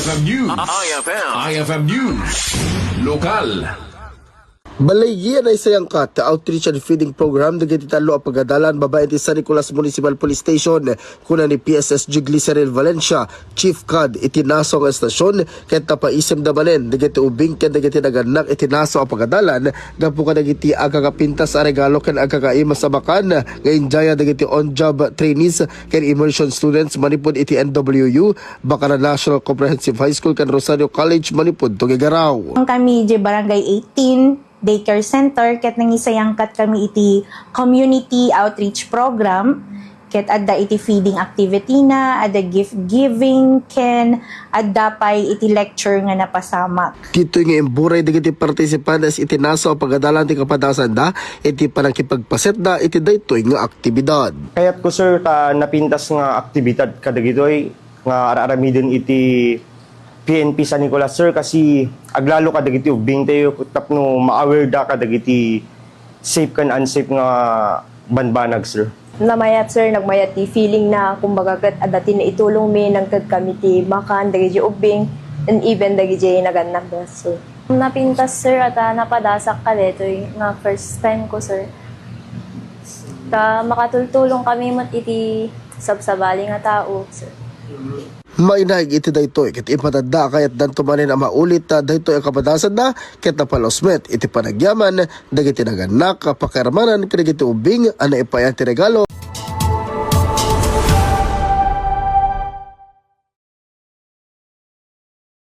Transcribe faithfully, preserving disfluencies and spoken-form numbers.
News. I F M. I F M News. Lokal. Balay a naisayangkat ti outreach and feeding program dagiti tallo a pagadalan babaen ti San Nicolas Municipal Police Station, kuna ni P S S G Glyceril Valencia, Chief kad iti naso nga estasyon, ket napaisemda manen dagiti ubing ken dagiti nagannak iti naso a pagadalan gapu kadagiti agkakapintas a regalo ken agkakaimas a makan nga injaya dagiti on-job trainees ken immersion students manipud iti N W U, Bacarra National Comprehensive High School ken Rosario College manipud Tuguegarao. Kami di Barangay eighteen Daycare Center ket nangisayangkat kami iti Community Outreach Program ket adda iti feeding activity na, adda gift giving, ken adda pay iti lecture nga napasamak. Ditoy nga imburay dagiti participantes iti naso a pagadalan ti kapadasanda iti panangkipagpasetda iti daytoy nga aktibidad. Kayatko, sir, ta napintas nga aktibidad kadagitoy nga ar-aramiden iti P N P San Nicolas, sir, kasi aglalo kadagiti ubbing tayo tapno ma-aware da kadagiti safe ken unsafe nga banbanag, sir. Namayat, sir, nagmayat ti feeling na, kumbaga, ket adda ti naitulong mi, nangted kami ti makan dagiti ubbing and even dagiti nagannak da, sir. Napintas, sir, at, ah, napadasak kadetoy nga first time ko, sir. Ta makatultulong kami met iti sabsabali nga tao, sir. Mainaig iti daytoy ket ipatadda a kayatdanto manen a maulit daytoy a kapadasanda ket napalos met iti panagyaman dagiti nagannak a pakiaramanan kadagiti ubbing a naipayan ti regalo.